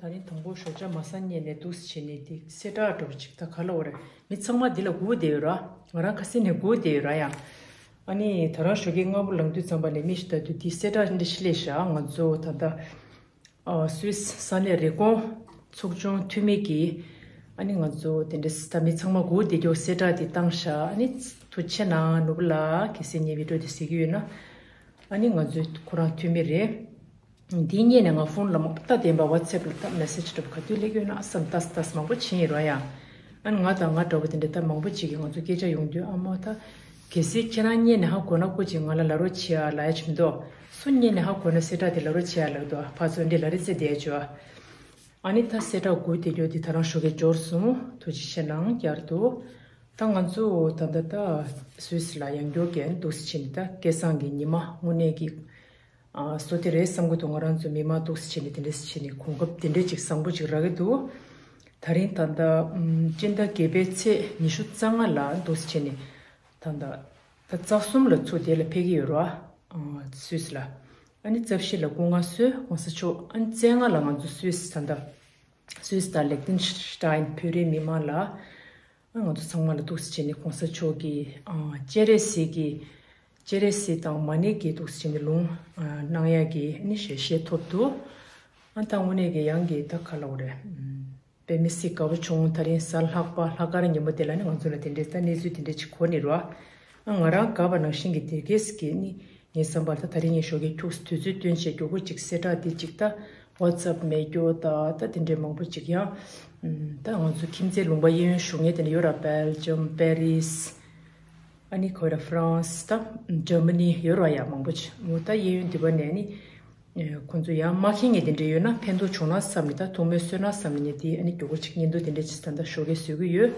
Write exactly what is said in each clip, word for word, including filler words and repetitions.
ད་རིང་དང་པོ་ཞོགས་ཇ་མ་ཟ་སྔོན་ནས་འདུག་སེ་བྱས་ནས་དེ་གསལ་བསྒྲགས་འདྲ་པོ་ཅིག་ད་ག་ལབ་དགོས་རེད། མི་ཚང་མ་འདི་ལ་སྒུག་བསྡད་ཡོད་ར། ང་རང་ཁ་སང་ནས་སྒུག་བསྡད་ཡོད་ར་ཡ། ཨ་ནི་ད་རང་ཞོགས་ཀས་སྔ་པོ་ལངས་དུས་ཙམ་པ་ནས་མི་ཞིག་ལྟ་དུས་དེ་གསལ་བསྒྲགས་འདི་འདྲ་ཞིག་སླེབས་ཤག་ང་ཚོ་ད་ལྟ་ཨ་སུད་སི་ས་གནས་རི་ཀོན་ཚོགས་ཆུང་འཐུས་མི་གིས་ཨ་ནི་ང་ཚོ་དེ་འདྲ་ད་མི་ཚང་མ་སྒུག་བསྡད་རྒྱུ་གསལ་བསྒྲགས་དེ་བཏང་ཤག་ཨ་ནི་ཐུགས་རྗེ་ཆེ་གནང་ནོར་བུ་ལགས། གལ་སྲིད་ངའི་བི་ཌིའོ་དེ་གཟིགས་ཀྱི་ཡོད་ན། ཨ་ནི་ང་ཚོའི་ཁོ་རང་འཐུས་མི་རེད། འདིའི་སྔོན་ནས་ང་ཕོན་ལ་མང་པོ་ལྟ་བསྡད་པ། ཝ་ཚེབ་ལ་ད་མེ་སེ་ཇི་འདྲ་པོ་ག་དུས་སླེབས་ཡོད་ན་བསམ་ལྟས་ལྟས་མང་པོ་ཕྱིན་ཡོད་ར་ཡ། ཨ་ནི་ང་དང་ང་འདྲ་པོ་དེ་འདྲ་ད་མང་པོ་ཅིག་གིས་ང་ཚོ་སྐད་ཆ་ཡོང་དུས་ཨ་མ་ད་གལ་སྲིད་ཁྱེད་རང་སྔོན་ནས་ཧ་གོ་ན་སྐུ་མཁྱེན་ང་ལ་ལབ་རོགས་བྱེད་ཨ་ལབ་ཡ་ཅིག་མི་འདུག་སུ་སྔོན་ནས་ཧ་གོ་ན་གསལ་བསྒྲགས་དེ་ལབ་རོགས་བྱེད་ཨ་ལབ་འདུག་ཕར་ཚུར་འདི་ལབ་རེས་རྩེད་བསྡད་བྱོས་ཨ། ཨ་ནི་ད་གསལ་བསྒྲགས་སྒུག་བསྡད་རྒྱུ་དེ་ད་རང་ཞོགས་ཀས་འབྱོར་སོང་། ཐུགས་རྗེ་ཆེ་གནང་བསྐྱར་དུ། ད་ང་ཚོ་ད་ལྟ་ད་སུད་སི་ལ་ཡང་བསྐྱར་གྱི་འདུག་སེ་བྱས་ནས་ད་སྐལ་བཟང་གི་ཉི་མ་དངོས་གནས་ཀྱི་ཨ་བཟོ་དེ་རེད་བསམ་གྱི་འདུག་ང་རང་ཚོ་མི་མང་འདུག་སེ་བྱས་ནས་དེ་འདྲ་སེ་བྱས་ནས་གོ་སྐབས་དེ་འདྲ་ཅིག་བཟང་པོ་ཅིག་རག་གི་འདུག་ད་རིང་ད་ལྟ་ཨམ་སྤྱི་ཟླ་བརྒྱད་པའི་ཚེས་ཉི་ཤུ་རྩ་ལྔ་ལ་འདུག་སེ་བྱས་ནས་ད་ལྟ་ད་རྩ་གསུམ་ལ་ཚུར་དེ་ལ་ཕེབས་ཀྱི་ཡོད་རེད་བ། ཨ་སུད་སི་ལ། ཨ་ནི་རྩ་བཞི་ལ་སྐུ་ངལ་གསོ་གོང་ས་མཆོག་ཨ་ནི་རྩ་ལྔ་ལ་ང་ཚོ་སུད་སི་ད་ལྟ་སུད་སི་དང་ལིག་ཏེན་ཤི་ཏཱིན་བོད་རིགས་མི་མང་ལ། ང་ཚོ་ཚང་མ་ལ་འདུག་སེ་བྱས་ནས་གོང་ས་མཆོག་གིས་ཨ་སྤྱན་རས་གཟིགས་ཀྱི་སྤྱན་རས་གཟིགས་དང་མ་ཎི་གི་འདུག་སེ་བྱས་ནས་ལུང་ཨ་གནང་ཡག་གི་ཨ་ནི་ཞལ་བཞེས་ཐོབ་འདུག་ཨ་ད་དངོས་གནས་ཀྱི་ཡང་གི་ད་ག་ལབ་དགོས་རེད། དཔེ་མི་སྲིད་དགའ་པོ་བྱུང་། ད་རིང་གཟའ་ལྷག་པ་ལྷག་དཀར་ཉིན་མོ་དེ་ལ་ནི་ང་ཚོ་ལ་དེ་འདྲའི་ད་གནས་ཚུལ་དེ་འདྲ་ཅིག་གོ་ནི་རེད་བ། ཨ་ང་རང་དགའ་བ་ནང་བཞིན་གྱི་དེ་གས་ཀྱི་ནི་ངའི་བསམ་པར་ད་ད་རིང་ངས་ཞོགས་ཀས་ཁྱུག་ཙམ་དུས་ཚོད་བཏོན་བྱས་མགྱོགས་པོ་ཅིག་གསལ་བསྒྲགས་འདི་ཅིག་ད་ཝ་ཚབ་མེད་རྒྱུ་ད་ད་དེ་འདྲའི་མང་པོ་ཅིག་ཡང་ད་ང་ཚོ་ཁྱིམ་མཚེས་ལུང་པ་གཡས་གཡོན་བཞུགས་མཁན་དེ་འདྲ་ཡོད་ར། སྦེལ་ཇམ། པེ་རིས། ཨ་ནི་ཁོ་ར་ཧྥ་རན་སི་ད་ཇར་མ་ནི་ཡོད་ར་ཡ་མང་པོ་ཅིག་འོ་ད་གཡས་གཡོན་དེ་པ་ནས་ནི་ཁོང་ཚོ་ཡང་མ་མཁྱེན་མཁན་དེ་འདྲ་ཡོད་ན་ཕན་ཐོགས་བྱུང་ན་བསམ་ནས་ད་ཐུགས་སྨོན་གསོས་ན་བསམ་ནས་དེ་ཨ་ནི་མགྱོགས་པོ་ཅིག་བརྙན་ཐུང་དེ་འདྲ་ཅིག་ད་ལྟ་ཞོགས་ཀས་བཟོ་གི་ཡོད།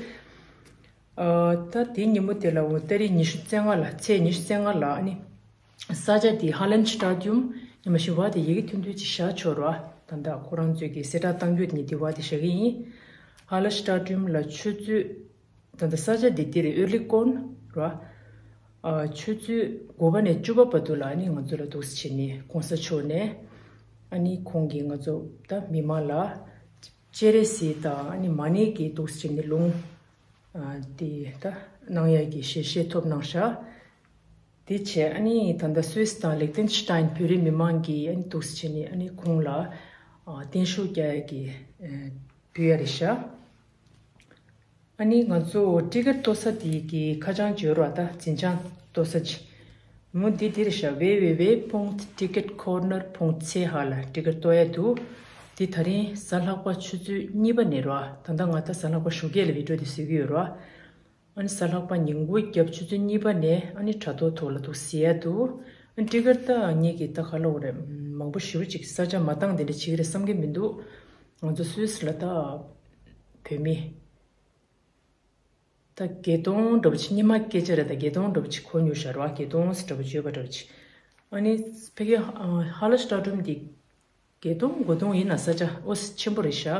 ཨ་ད་དེའི་ཉིན་མོ་དེ་ལ་འོ་ཏ་རིག་ཉི་ཤུ་རྩ་ལྔ་ལ་ཚེས་ཉི་ཤུ་རྩ་ལྔ་ལ་ཨ་ནི་ས་ཆ་དེ་ཧ་ལན་སི་ཊ་ཌི་ཡམ་ཉི་མ་ཤི་བ་དེ་ཡི་གེ་ཐུང་ཐུང་ཅིག་བཞག་ཆོག་ར། ད་ལྟ་ཁོ་རང་ཚོས་ཀྱི་གསལ་བསྒྲགས་གཏང་རྒྱུ་དེ་ནི་དེ་བ་དེ་བཞག་གི་ཡིན། ཧ་ལན་སི་ཊ་ཌི་ཡམ་ལ་ཆུ་ཚོད་ད་ལྟ་ས་ཆ་འདི་འདིར་ཨོ་ལི་ཀོན་ར། ཨ་ཆུ་ཚོད་དགུ་པ་ནས་བཅུ་པ་བར་དུ་ལ་ཨ་ནི་ང་ཚོ་ལ་འདུག་སེ་བྱས་ནས་གོང་ས་མཆོག་ནས་ཨ་ནི་ཁོང་གིས་ང་ཚོ་ད་མི་མང་ལ་སྤྱན་རས་གཟིགས་དང་ཨ་ནི་མ་ཎི་གི་འདུག་སེ་བྱས་ནས་ལུང་ཨ་དེ་ད་གནང་ཡག་གི་ཞལ་བཞེས་ཐོབ་གནང་ཤག་དེ་བྱས་ཨ་ནི་ད་ལྟ་སུད་སི་དང་ལིག་ཏེན་ཤི་ཏཱིན་བོད་རིགས་མི་མང་གིས་ཨ་ནི་འདུག་སེ་བྱས་ནས་ཨ་ནི་ཁོང་ལ་ཨ་བརྟན་བཞུགས་རྒྱག་ཡག་གི་ཨ་འབུལ་ཡ་རེད་ཤག་ཨ་ནི་ང་ཚོ་ཊི་ཀེ་ཊི་གཏོར་ས་དེ་གི་ཁ་བྱང་ཅིག་ཡོད་རེད་བ། ད་འཛིན་བྱང་གཏོར་ས་ཅིག་མོ་འདི་འདིར་ཤ་ཝེ་ཝེ་ཝེ་པོང་ཊི་ཀེ་ཊི་ཀོར་ནར་པོང་ཊི་ཚེ་ཧ་ལ་ཊི་ཀེ་ཊི་གཏོར་ཡ་འདུག་འདི་ད་རིང་གཟའ་ལྷག་པ་ཆུ་ཚོད་གཉིས་པ་ནས་རེད་བ། ད་ལྟ་ང་ད་གཟའ་ལྷག་པ་ཞོགས་ཀས་ལ་བི་ཌིའོ་འདི་བཟོ་གི་ཡོད་རེད་བ། ཨ་ནི་གཟའ་ལྷག་པ་ཉིན་གུང་རྒྱབ་ཆུ་ཚོད་གཉིས་པ་ནས་ཨ་ནི་དྲ་ཐོག་ཐོག་ལ་འདུག་གཟིགས་ཡ་འདུག་ཨ་ཊི་ཀེ་ཊི་ད་ངེད་ཀྱི་ད་ག་ལབ་དགོས་རེད། མང་པོ་ཞེ་པོ་ཅིག་གསར་བརྗེ་མ་བཏང་དེ་འདྲ་བྱེད་ཀྱི་རེད་བསམ་གྱི་མི་འདུག་ང་ཚོ་སུད་སི་ལ་ད་བོད་མི་ད་བརྒྱད་སྟོང་འདྲ་པོ་ཅིག་སྔོན་མ་སྐད་ཆ་རེད། ད་བརྒྱད་སྟོང་འདྲ་པོ་ཅིག་གོ་མྱོང་ཤག་རེད་བ། བརྒྱད་སྟོང་འདྲ་པོ་ཅིག་ཡོད་པ་འདྲ་པོ་ཅིག་ཨ་ནི་ཕ་གི་ཧ་ལ་སི་ཊ་ཌི་ཡམ་འདི་བརྒྱད་སྟོང་དགུ་སྟོང་ཡིན་ན་ས་ཆ་ཨོ་ཆེན་པོ་རེད་ཤག་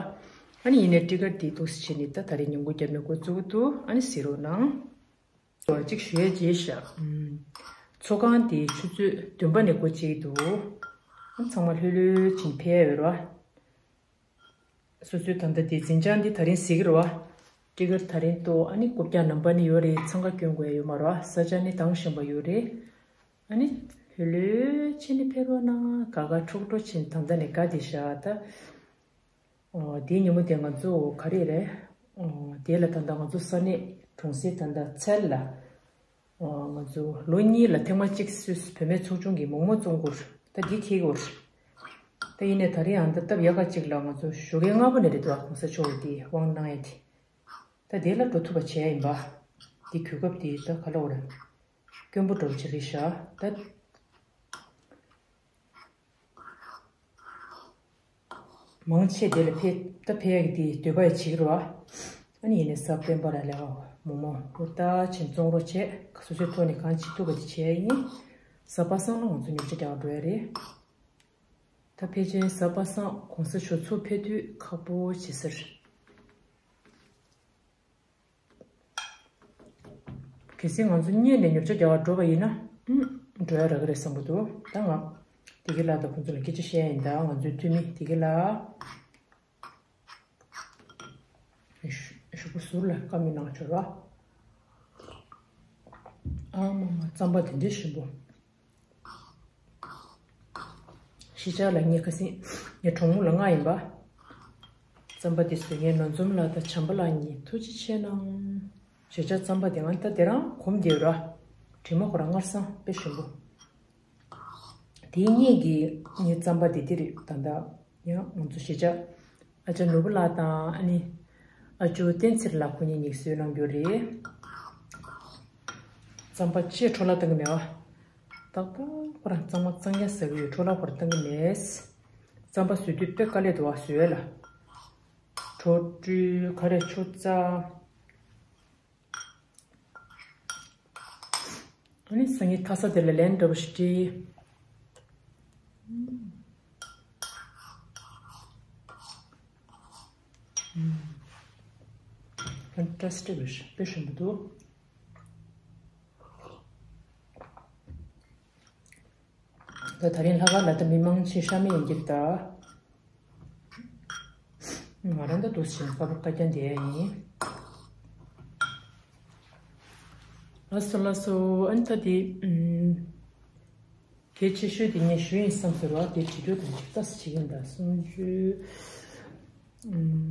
ཨ་ནི་ཡིན་ནའི་ཊི་ཀེ་ཊི་འདི་འདུག་སེ་བྱས་ནས་ད་ད་རེས་ཉིན་གུང་རྒྱབ་ནས་འགོ་བཙུགས་འདུག་ཨ་ནི་གཟིགས་རོགས་གནང་། ཚོ་གཅིག་ཞུ་ཡས་བྱས་ཤག་ཚོགས་ཁང་དེ་ཆུ་ཚོད་བདུན་པ་ནས་སྒོ་ཕྱེ་གི་འདུག་ཨ་ཚང་མ་ལྷོད་ལྷོད་བྱས་ནས་ཕེབས་ཡ་ཡོད་རེད་བ། སོ་སོའི་ད་ལྟ་དེ་འཛིན་བྱང་འདི་ད་རིང་གཟིགས་ཀྱི་རེད་བ། ཊི་ཀེ་ཊི་ད་རིང་གཏོར། ཨ་ནི་རྐུབ་བཀྱག་ནམ་པ་ནི་ཡོད་རེད། འཚང་ཁ་སྐྱོན་དགོས་ཡ་ཡོད་མ་རེད་བ། ས་ཆ་ནི་དྭངས་ཤིང་པ་ཡོད་རེད། ཨ་ནི་ལྷོད་ལྷོད་བྱས་ནས་ཕེབས་རོགས་གནང་། དགའ་དགའ་འཕྲོག་འཕྲོག་བྱས་ནས་ད་ལྟ་ནས་དགའ་བསྡད་ཤག་ད་ཨོ་དེའི་ཉིན་མོ་དེ་ང་ཚོ་ག་རེ་རེད། ཨོ་དེ་ལ་ད་ལྟ་ང་ཚོ་ས་གནས་གྲོང་གསེབ་ད་ལྟ་ཚལ་ལ། ཨོ་ང་ཚོ་ལོ་གཉིས་ལ་ཐེངས་མ་གཅིག་སུད་སི་བུད་མེད་ཚོགས་ཆུང་གི་མོག་མོག་བཙོང་གི་ཡོད་རེད། ད་འདི་འཁྱེར་གི་ཡོད་རེད། ད་ཡིན་ནའི་ད་རིང་ཨ་ད་སྟབས་ཡག་ག་ཅིག་ལ་ང་ཚོ་ཞོགས་ཀས་སྔ་པོ་ནས་རེད་འདུག་ཨ་གོང་ས་མཆོག་གི་དབང་གནང་ཡ་དེ། ད་དེ་ལ་འགྲོ་ཐུབ་པ་བྱས་ཡ་ཡིན་པ། འདི་གོ་སྐབས་དེ་ད་ག་ལབ་དགོས་རེད། དཀོན་པོ་འདྲ་པོ་ཅིག་རེད་ཤག་ད་མང་ཆེ་དེ་ལ་ཕེབས་ད་ཕེབས་ཡག་གི་དེ་འདོད་པ་ཡ་བྱེད་ཀྱི་རེད་བ། ཨ་ནི་ཡིན་ནའི་གཟའ་སྤེན་པ་ར་ལས་ཀ་མོག་མོག་ཧུར་ཐག་བྱས་བཙོང་རོགས་བྱས། སོ་སོའི་ཐོག་ནས་གང་བྱེད་ཐུབ་པ་དེ་བྱས་ཡ་ཡིན། གཟའ་པ་སངས་ལ་ང་ཚོ་ཉོ་ཆ་རྒྱག་འགྲོ་ཡ་རེད། ད་ཕལ་ཆེར་གཟའ་པ་སངས་གོང་ས་མཆོག་ཚུར་ཕེབས་དུས་ཁག་པོ་བྱེད་ས་རེད། གལ་སྲིད་ང་ཚོ་སྔོན་ནས་ཉོ་ཆ་རྒྱག་པར་འགྲོ་བ་ཡིན་ན། ཨུམ། འགྲོ་ཡ་རག་གི་རེད་བསམ་གྱི་འདུག་ད་ང་བདེ་སྐྱིད་ལགས་དང་ཁོང་ཚོ་ལ་སྐད་ཆ་བཤད་ཡ་ཡིན། ད་ང་ཚོའི་འཐུས་མི་བདེ་སྐྱིད་ལགས། ཟུར་ལ་བཀའ་མོལ་གནང་ཆོག་ར། ཨ་མ་མ་རྩམ་པ་དེ་འདྲའི་ཞིམ་པོ། གཞིས་ཆགས་ལ་ངས་ཁ་སང་ངའི་གྲོགས་མོ་ལ་མངགས་ཡིན་པ། རྩམ་པ་དེ་བཟོས་མཁན་ནོར་འཛོམས་ལགས་དང་བྱམས་པ་ལགས་གཉིས་ཐུགས་རྗེ་ཆེ་གནང་། གཞིས་ཆགས་རྩམ་པ་དེ་ང་ད་དེ་རང་གོམས་བསྡད་ཡོད་ར། དྲི་མ་ཁོ་རང་སྔར་སང་དཔེ་ཞིམ་པོ། དེའི་སྔོན་གྱི་ངའི་རྩམ་པ་དེ་དེ་རེད། ད་ལྟ་ཡང་ང་ཚོ་གཞིས་ཆགས་ཨ་ཅག་ནོར་བུ་ལགས་དང་ཨ་ནི་ཨ་ཅོ་བསྟན་འཚེར་ལགས་ཁོ་གཉིས་གཉིས་བཟོས་གནང་རྒྱུ་རེད། རྩམ་པ་ཅེས་འཕྲོ་བརླག་བཏང་གི་མེད་པ། རྟག་པར་ཁོ་རང་གཙང་མ་གཙང་རྐྱང་ཟ་གི་ཡོད། འཕྲོ་བརླག་པར་བཏང་གི་མེད། རྩམ་པ་བཟོ་དུས་དཔེ་དཀའ་ལས་འདུག་བ། བཟོས་ལ་དྲོ་བཀྲུས་ཁ་རས་ཆུ་བཙགས། ཨ་ནི་སང་ཉིན་ཐ་ས་དེ་ལ་ལན་འདྲ་པོ་ཞིག་སྤྲད། ཕན་ཊ་སི་ཊིག་རེད། དཔེ་ཞིམ་པོ་འདུག་ད་ད་རིང་ལྷག་དཀར་ལ་ད་མི་མང་ཆེ་ཤ་མེད་ཡིན་གྱི་རེད་ད། ང་རང་ད་འདུག་སེ་བྱས་ནས་ཁ་པར་བཀའ་རྒྱ་འདེད་ཡ་ཡིན། ལགས་སོ་ལགས་སོ། ཨ་ནི་ད་དེ་ཨུམ་གལ་ཆེ་ཤོས་དེ་ངས་ཞུ་ཡིན་བསམ་ཟེར་བ་དེ་བྲིས་འགྲོ་དང་ཅིག་ལྟ་སེ་བྱེད་ཀྱིན་གདའ། གསུང་ཆོས་ཨུམ།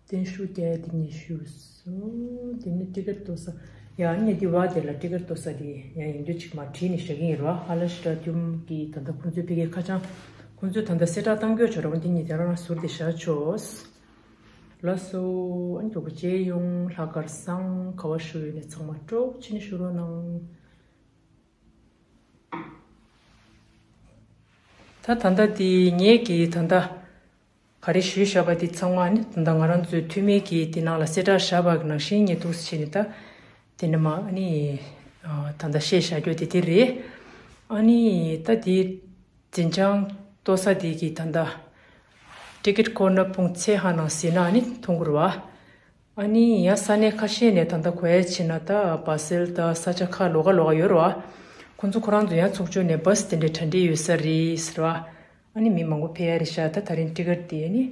བརྟན་བཞུགས་རྒྱག་ཡ་དེ་ངས་ཞུས་སོང་། དེ་ནས་ཊི་ཀེ་ཊི་གཏོར་ས། ཡ་ངས་འདི་བ་དེ་ལ་ཊི་ཀེ་ཊི་གཏོར་ས་དེ་ཡ་ཡིན་དུས་ཅིག་མར་བྲིས་ནས་བཞག་གི་ཡིན་ར། ཧ་ལ་ཤི་ཏྲ་ཐུམ་གི་ད་ལྟ་ཁོང་ཚོའི་ཕ་གིའི་ཁ་བྱང་ཁོང་ཚོས་ད་ལྟ་གསལ་བསྒྲགས་བཏང་གི་ཡོད་ཆོག་ར། འོ་འདི་ངས་དེ་རང་རང་ཟུར་དེ་བཞག་ཆོག་ལགས་སོ། ཨ་ནི་རྒྱུག་པ་རྗེས་ཡོང་ལྷག་དཀར་བཟང་། ག་བ་ཞུ་ཡོད་ནས་ཚང་མ་སྤྲོ་ཆེ་ནས་ཞུ་རོགས་གནང་། ད་ད་ལྟ་འདི་ངེད་ཀྱིས་ད་ལྟ་ག་རེ་ཞུས་བཞག་པ་འདི་ཚང་མ་ནི་ད་ལྟ་ང་རང་ཚོའི་འཐུས་མི་གིས་འདི་ནང་ལ་གསལ་བསྒྲགས་བཞག་པ་ནང་བཞིན་ངས་འདུག་སེ་བྱས་ནས་ད་འདི་ནས་མ་ནི་ད་ལྟ་བཤད་བཞག་རྒྱུ་དེ་དེ་རེད། ཨ་ནི་ད་འདི་འཛིན་བྱང་གཏོར་ས་འདི་གི་ད་ལྟ་ཊི་ཀེ་ཊི་ཀོར་ནར་དཔུང་ཚེ་ཧ་ནང་ཟིན་ན་ནི་མཐོང་གི་རེད་བ། ཨ་ནི་ཡང་ས་གནས་ཁ་ཤས་ནས་ད་ལྟ་གོ་ཡ་ཕྱིན་ན་ད་བ་སེལ་ད་ས་ཆ་ཁག་ལོགས་ཀ་ལོགས་ཀ་ཡོད་རེད་བ། ཁོང་ཚོ་ཁོ་རང་ཚོ་ཡང་ཚོགས་ཆུང་ནས་བཱས་དེ་འདྲའི་གྲ་སྒྲིག་ཡོད་ས་རེད་ཟེར་བ། ཨ་ནི་མི་མང་པོ་ཕེབས་ཡ་རེད་ཤག་ད་ད་རིང་ཊི་ཀེ་ཊི་དེ་ཨ་ནི་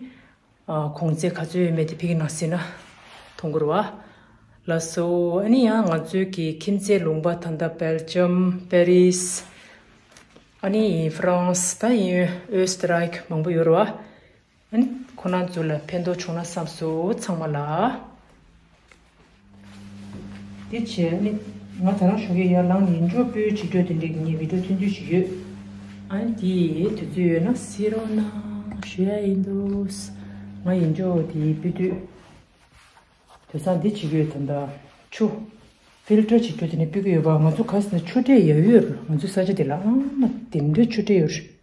གོང་ཚད་ག་ཚོད་ཡོད་མེད་དེ་ཕ་གི་ནང་ཟིན་ན་མཐོང་གི་རེད་བ། ལགས་སོ། ཨ་ནི་ཡང་ང་ཚོའི་གི་ཁྱིམ་མཚེས་ལུང་པ་ད་ལྟ་སྦེལ་ཇམ། པེ་རིས། ཨ་ནི་ཧྥ་རན་སི། ད་ཡིན་ཨོ་སི་ཏྲ་ལི་ཡ་མང་པོ་ཡོད་རེད་བ། ཨ་ནི་ཁོ་རང་ཚོ་ལ་ཕན་ཐོགས་བྱུང་ན་བསམ་སོང་ཚང་མ་ལ། དེ་བྱས་ཨ་ནི་ང་ད་རང་ཞོགས་ཀས་ཡར་ལངས་ནས་ཡིན་འཇོག་སྤོས་བྱེད་འགྲོ་དེ་འདྲས་ཀྱི་ངའི་བི་ཌིའོ་ཐོན་དུས་ཤིག་ཡོད། ཨ་ནི་དེ་དུས་ཚོད་ཡོད་ན་གཟིགས་རོགས་གནང་ཞུ་ཡ་ཡིན་འདུག་ང་ཡིན་འཇོག་དེ་སྤོས་དུས། དེང་སང་འདི་བྱེད་ཀྱི་ཡོད་ད་ལྟ། ཆུ། ཕིལ་ཊར་བྱེད་རྒྱུ་དེ་ནས་སྤོས་ཀྱི་ཡོད་པ། ང་ཚོ་ག་ཟེར་ན་ཆུ་འདྲེས་ཡོད་ཡོད་རེད། ང་ཚོའི་ས་ཆ་དེ་ལ་ཨ་མ་དེ་འདྲའི་ཆུ་འདྲེས་ཡོད་རེད།